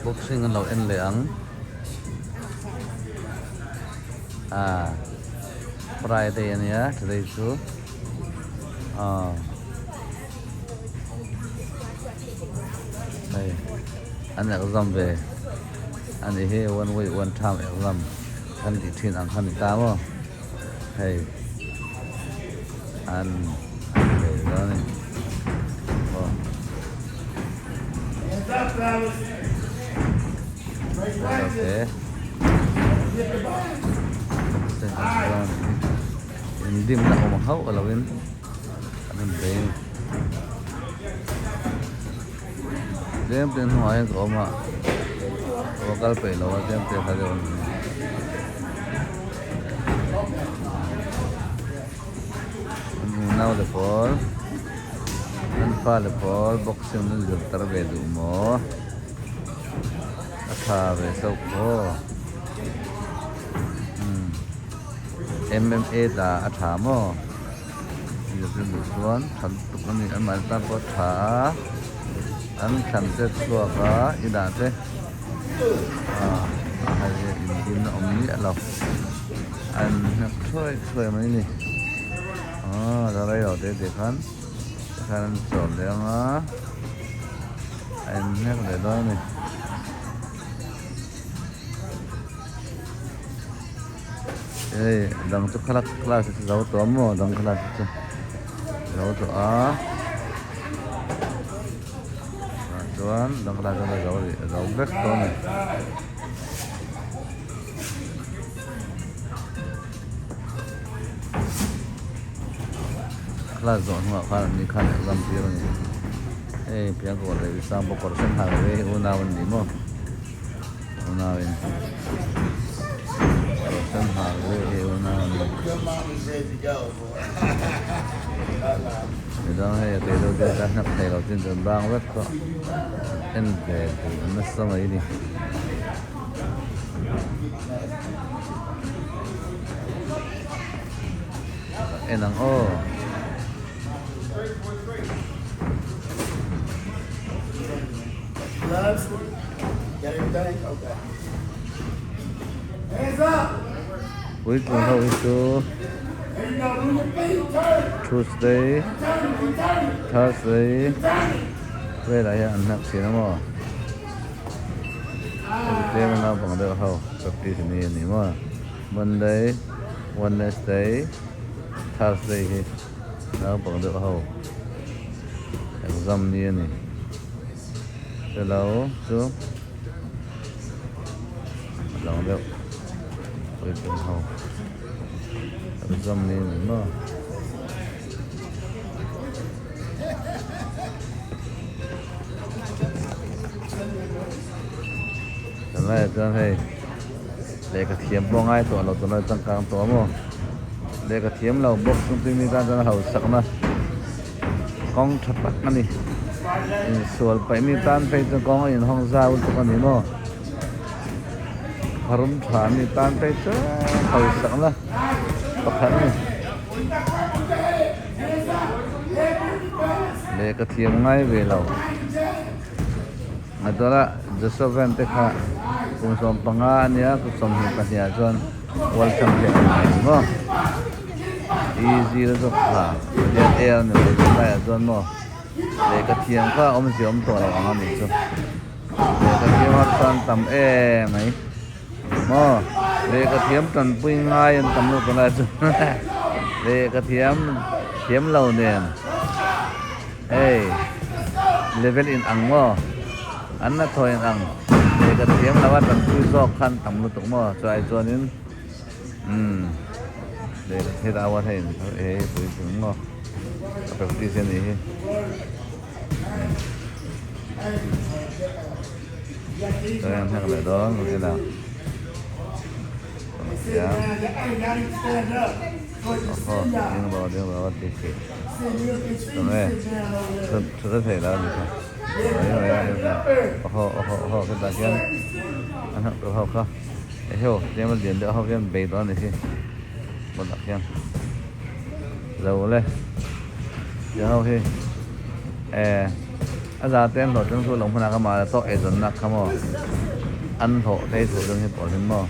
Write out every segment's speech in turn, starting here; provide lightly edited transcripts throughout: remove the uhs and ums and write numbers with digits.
Boxing an lo en leh ang. Ah Friday a nia today chu ah hei an exam ve a nih hi one week one term exam kan tih thin ang kha a ni ta maw hei an an bei dawn a ni aw. Indimna awm hauh lo in an in bei a ni. Tlem te hnungah hian ka awm a, ka va kal peih lo a tlem te kha deuh a ni. An unau le pawl, an fa le pawl boxing an zir tar ve duh maw? A tha ve sauh khaw. Umm MMA ta a tha maw? Zir tir duh chuan tha lutuk a ni. Anmahni tan pawh a tha a, an thlan te chhuak a i dah te ah a hei inbin a awm miah lo. An hnek thuai thuai mai ni. Aw la rei lo te te khan tikhan an chawl leh ang a a inhnek leh dawn a ni. Hei dang chu khalak class hi chu zo tawh a maw dang class hi chu zo tawh a tah chuan dang class chu zo rih zo vek tawh a ni. Class zawh hnuah khan an ni khan exam tir a ni. Hei piang kawr leh isang pawh kawr sen hak ve hi unau an ni maw? Unau in kawr sen hak ve hi unau an ni. Midang hei a tei deuh deuh te a hnap thei lo chin chu an bang vek tawh. En ve duh nasa mai a ni. En ang aw. Puitling ho hi chu Tuesday, Thursday velah hian an hnak thin a maw. Hei tlem a naupang deuh ho practice ni a ni maw Monday, Wednesday, Thursday hi naupang deuh ho exam ni a ni chelo chu a dang deuh puitling ho exam ni a ni maw. Tunlaiah chuan hei lehkha thiam pawh a ngai tawh lo tunlai changkang tawh a maw lehkha thiam lo bawk chung chu mi tan chuan a hausakna kawng tha tak a ni insual paih mi tan phei chuan kawng a inhawng zau lutuk a ni maw tharum tha mi tan phei chuan hausakna pakhat a ni. Lehkha thiam ngai ve lo. Ngaihtuahna Joseph Van te kha kum 15 a nia, kum 22 ah chuan World Champion a ni mai ang maw? Easy la zawk kha Indian Air a ni mai chu laiah chuan maw lehkha thiam kha awmzia awm tawh lo ang a nih chu. Lehkha thiam harsa an tam em mai. Maw lehkha thiam tanpui ngai an tam lutuk lai chu lehkha thiam thiam lo nen hei level in ang maw an na thaw in ang lehkha thiam lo a tanpui zawk khan tam lutuk maw chuai chuanin umm lehkha thil a hei hei puitling maw a practice a nih hi. Chuan heng leh dawn ang ila tia aw ding rawh ding rawh a ti si tunge thut thut a theih lo a ni kha aw aw aw khitah khian a hnawk tur ho kha eheu tlem a lian deuh ho hian bei dawn a ni hi hmunah khian zo le tiang ho hi eh. A za te an hlawhtling chu lo hmunah ka mah tawh eizawnna kha maw an hlawh thei thu dawn hi pawh hin maw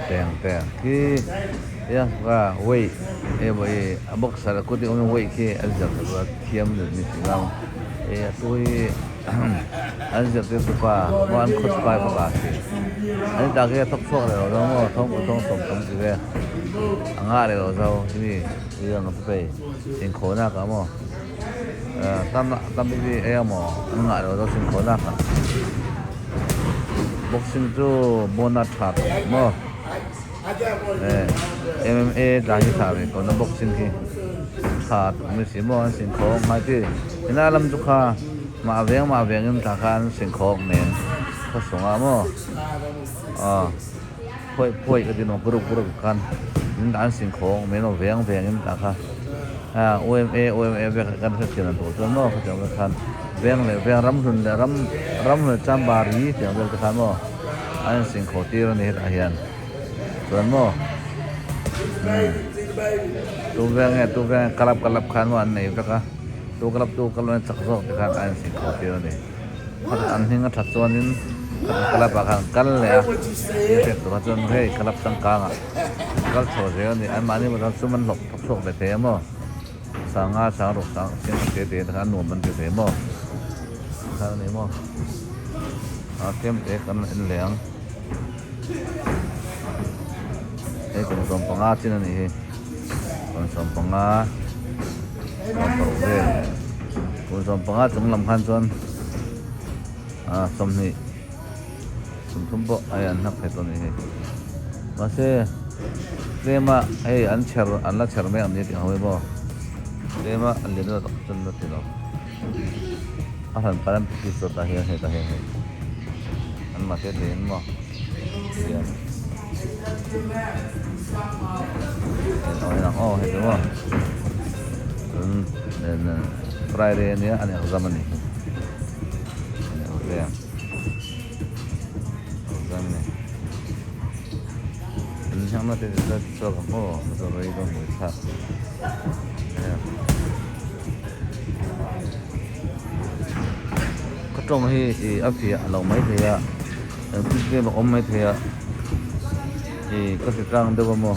teng teng khi tia ka weight emaw i a boxer a kut i awm weight khi an zir sak a thiam ni si lo e a tu hi an zirtir tu pa maw an coach pa bawk a si an dah khi a thawk chhuak leh lo zo maw thawng thawng sawm tam ti ve a ngah leh lo zo hemi hi ang te phei inkhawhna kah maw. Tam tam hi eng emaw an ngah lo deuh sin khawh nak ah boxing chu bona tha tak maw eh M_M_A tla hi tha ve ko na boxing hi tha tak mai si maw an sin khawh ngai chi helai lam chu kha mah veng mah veng in tah khan sin khawk nen khaw sungah maw aw phuaih phuaih ka ti nuam group group khan an sin khawk men aw veng veng in tah kha. UMA UMA vek kan hre thiam tawh chuan maw khatiang vel khan veng leh veng ram hlun leh ram ram hlun leh chambari tiang vel te khan maw a insing khawh tir a ni hetah hian chuan maw umm tu veng nge tu veng nge kalap kalap khan maw an nei vek a tu kalap tu kalap chak zawk te khan a insing khawh tir a ni khat an hming a that chuanin khat kalap ah khan kal leh a tih a hriat tur kha chuan hei kalap changkang ah. Kal chho zel a ni. Anmahni pawh chuan sum an hlawk thawk chhuak ve thei a maw? Sanga sang ruk sang siam tak te te te kha an nuam an ti thei maw? Kha a ni maw? A tlem te kan en leh ang. Hei kum 15 chin a nih hi. Kum 15 16 vel. Kum 15 chung lam khan chuan a 20. Thumthum pawh hei an hnak thei tawh a ni hei. Mahse tlema hei an chher an la chher mek ani tih ang ho hi maw tlema an lian deuh tak chuan la ti lo. A hran pan an practice zawt ah hian hetah hian hei an mah te te in maw hian en ang aw hei chu maw Friday ania an exam a ni hi an exam. Ka tawng hi ih a fiah lo mai thei a engtin vel a awm mai thei a ih ka hre tlang deuh a maw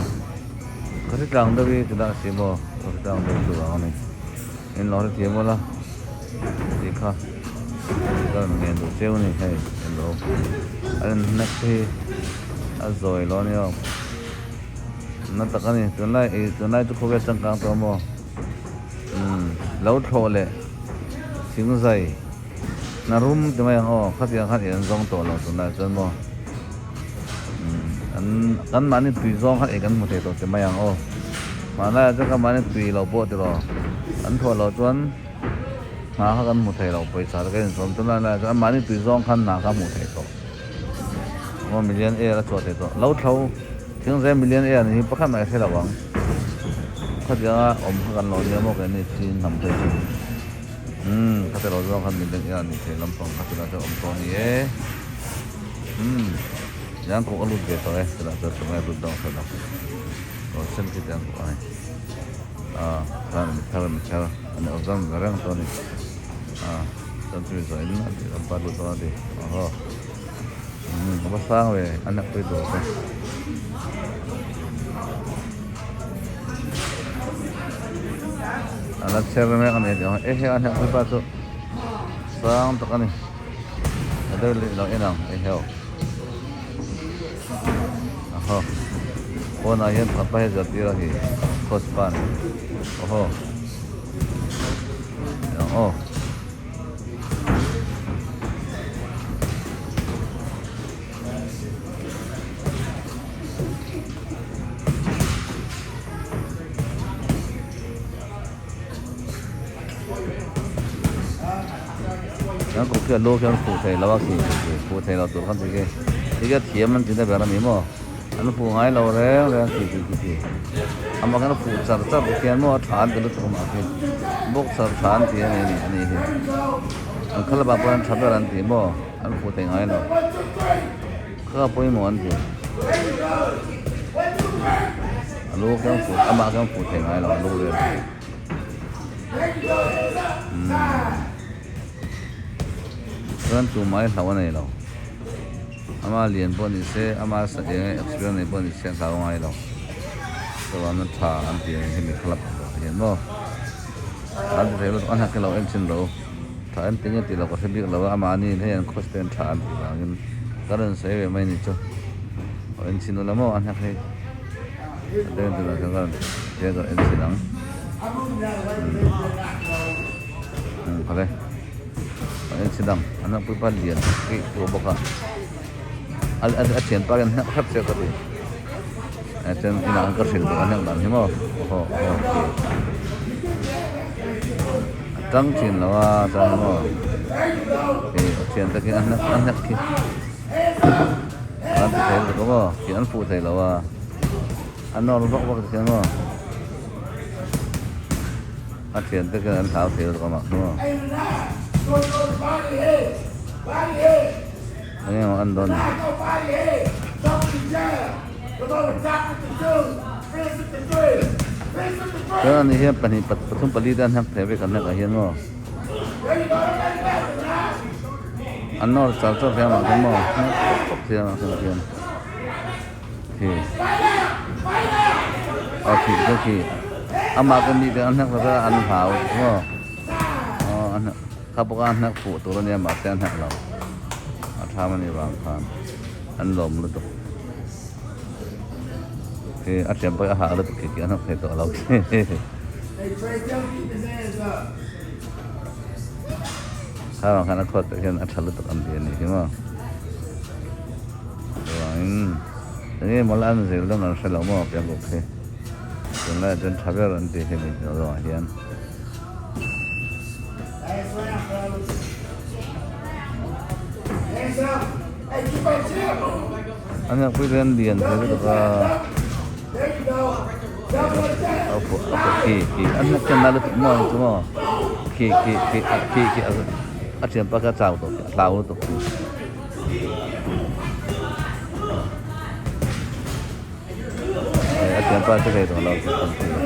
ka hre tlang deuh hi chulai a si maw ka hre tlang deuh chu vang a ni. In lo hrethiam ula tih kha ka rawn ngen duh cheu a ni hei hello a rawn hnek te hi a zawi lo a nia na tak a ni tunlai ih tunlai chu khawvel changkang tawh maw umm lo thlawh leh thing zai hna rum ti mai ang aw khatiang khan ih an zawng tawh lo tunlai chuan maw umm an kan mahni tui zawng khan ih kan hmu thei tawh ti mai ang aw mahni chuan kan mahni tui lo pawh ti rawh an thawh loh chuan hna kha kan hmu thei lo pawisa te kan inchawm tunlai lai chuan an mahni tui zawng khan hna kha hmuh theih tawh maw million air a chhuah theih tawh lo thlo thingzai million air ni hi pakhat mah i hre lo ang khatianga awm kha kan lo nia maw keini chin hnam phei chu. Umm ka tilo zawng khan min den ila ni thei lampang kha tunah chuan awm tawh a ni e umm tiang kawk a lut ve tawh e tunah chuan tunge lut dawn hre lo aw sen khi tiang kawk a ni ah chuan mi thar mi thar a ni awm ve reng tawh a ni ah chuan chumi zawh in a tih lampa lut dawn a ti aw umm a va sang ve a hnek pui tur te. A la chher mek a ni tih ang e hei a hnek pa chu sang tak a ni a deuh leh lo en ang e heu a haw pawnah hian pakhat pa hi a zirtir a ni coach pa a ni aw haw eng aw. Kan kut khi a lu khian fuh thei lo a khi fuh thei lo tur khan ti khi ti khi a thiam an ti na ber a ni maw an fuh ngai lo reng reng khi khi khi khi amah khian a fuh char char te khian maw a tha an ti lutuk amah khi boxer tha an ti a ni a ni hi an khalh avang pawh hian tha ber an ti maw an fuh thei ngai lo. Kha pawimawh an ti. A lu khian fuh amah khian fuh thei ngai lo a lu vel. Umm. Chuan tumah hi hlauh a nei lo. Ama lian pawh ni se, ama sa eng nge experience nei pawh ni se a hlau ngai lo. Chuvangin tha an ti ang hemi club ah pawh hian maw. An ti thei lutuk a hnak hi lo en chin lo. Tha an ti nge tih lo ka hre bik lo a, amahni in hei an coach te an tha an tih vangin ka rawn sawi ve mai ni chu. Aw en chin ula maw a hnak hi. A deng tunah chuan ka rawn tia ka rawn en chin ang. Umm khawle. A en chi dang an hnak pui pa lian keih tur bawk a a a thianpa hian hnak hrep se ka ti eh chuan inah khan ka hrilh duh a hnek dan hi maw aw aw khi a tang thin lo a chuan maw khi a thiante khi a hnek a hnek khi an ti thei lutuk a maw khi an fuh thei lo a a nawr vak vak ti khian maw. A thiante khian an hlau thei lutuk a mah chu maw. Eng emaw an dawn ni. Chuan ani hian pahnih pathum pali te an hnek thei vek an hnek ah hian maw. An nawr char char thei a mah chu maw. Hnek pawp pawp thei a mah chu. Khi aw khi chu khi amah ka mi te an hnek lova an hlau maw aw a hnek kha bawk a hnek fuh tur ania mahse a hnek lo a tham anih vang khan an lawm lutuk khi a thiam pawh hi a hah lutuk khi khi a hnek thei tawh lo khi kha vang khan a khuat te hian a tha lutuk an ti anih hi maw. Chuangin enge maw la an zir dawn an hre lo maw piang kawk hi tunlaiah chuan tha ber an tih hi ni zawng ah hian. An hian pui an lian thei lutuk a a khi khi an hian ken na lutuk maw chu maw khi khi khi khi khi a thianpa kha a chau tawh a hlau lutuk. A thianpa chu thei tawh lo tih kan hria.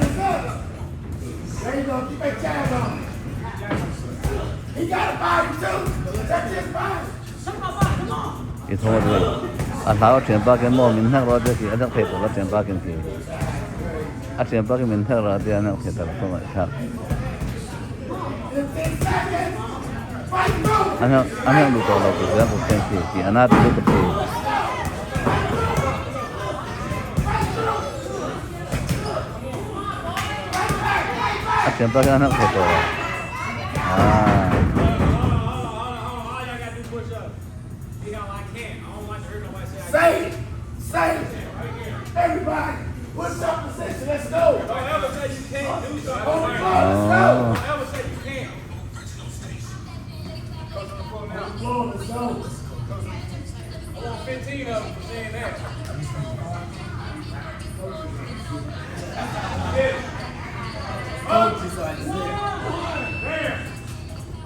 I thaw a zui. A hlau a thianpa khian maw min hnek rawh a tia khi a hnek thei tawh lo a thianpa khian khi. A thianpa khi min hnek rawh a tia a hnek thei tawh lo tawh ngaihthlak. A hnek a hnek duh tawh lo tih zel bawk khian khi tih a na ti lutuk khi. A thianpa khian a hnek thei tawh lo. Aaa. Say it! Say it! Everybody, push up position. Let's go. On the floor, let's go. On the floor, let's go.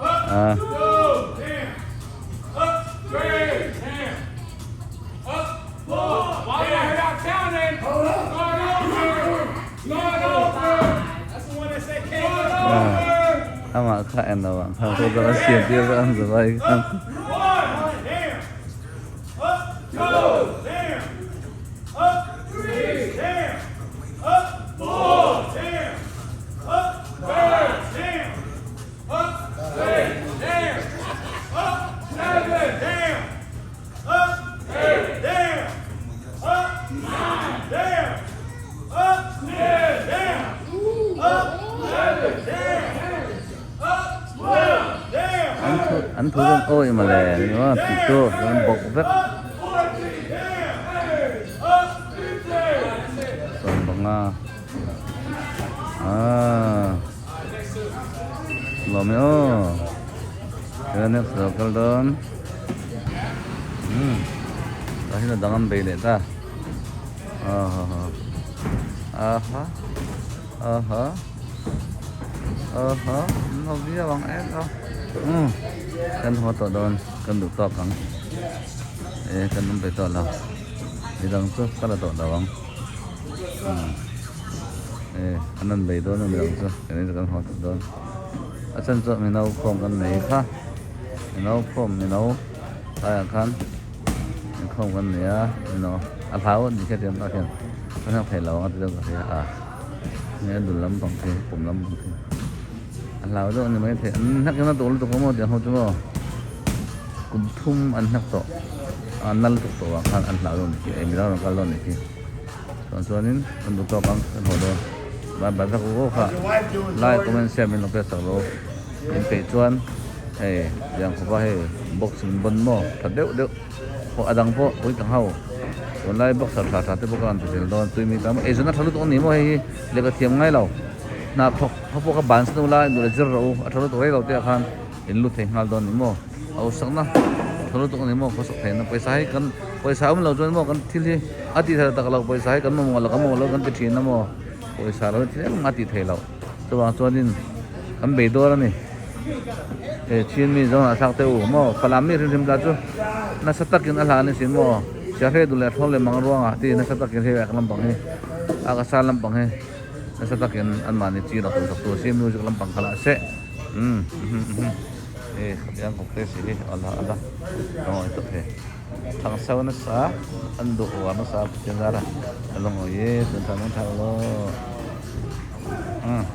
Ah. Amah kha en lo ang kha chu a siam tir vek ang zavai khan. An thu chuan awi mawle ni maw tih chu an bawk vek sawmpanga aaa nuam e aw he next lo kal dawn umm tah hian a dang an bei leh ta ahaha aha aha aha an lo viau ang em a umm kan haw tawh dawn kan duh tawk ang e kan awm ve tawh lo midang chu ka la tawh lo ang. Umm eh an rawn bei dawn a midang chu kan in kan haw tawh dawn a chhan chu mi nau khawm kan nei kha. Mino khawm mino laiah khan inkhawm kan nei a mino a hlau a ni khian tak hian ka nghak thei lo ang a ti deuh ka hria a nge a dul lampang khi pum lampang khi a hlau deuh a ni maithei an hnek in a duh lutuk emaw tih ang ho chu maw kum thum an hnek tawh a na lutuk tawh ah khan an hlau deuh a ni khi ei midang rawn kal dawn a ni khi. Chuan chuanin kan duh tawk ang kan haw dawn bye bye vek u kha like comment share min lo pek sak lo in peih chuan hei tiang khawpa hei boxing bawn maw tha deuh deuh pawh a dang pawh pui tang ho tunlai boxer tha tha te pawh ka rawn ti zel dawn tui mi tam eizawn a tha lutuk a ni maw hei hi lehkha thiam ngai lo hna thawk kha pawh kha ban san ula duh leh zir rawh u a tha lutuk rei lo te ah khan in lut thei nghal dawn a ni maw a usakna tha lutuk a ni maw khawsak theihna pawisa hi kan pawisa awm lo chuan maw kan thil hi a tih theih tak lo pawisa hi kan mamawh lo kan mamawh lo kan ti thin a maw pawisa lo hi thil engmah a tih theih loh chuvang chuanin kan bei dawn a ni he chin mi zawng ah thlak teh u maw falam mi hrim hrim lah chu nasa takin a hlan a ni si maw siahre duh leh thawn leh mang ruangah te nasa takin hei lampang hi a ka sa lampang hi. Nasa takin anmahni chi rawh tur sak tur si music lampang kha lah se umm umm e khatiang kawp te si hi ala ala ka ngawi tawp he thang sau nasa an duh uar nasa pathian zara ka la ngawi e tun thang thang lo umm.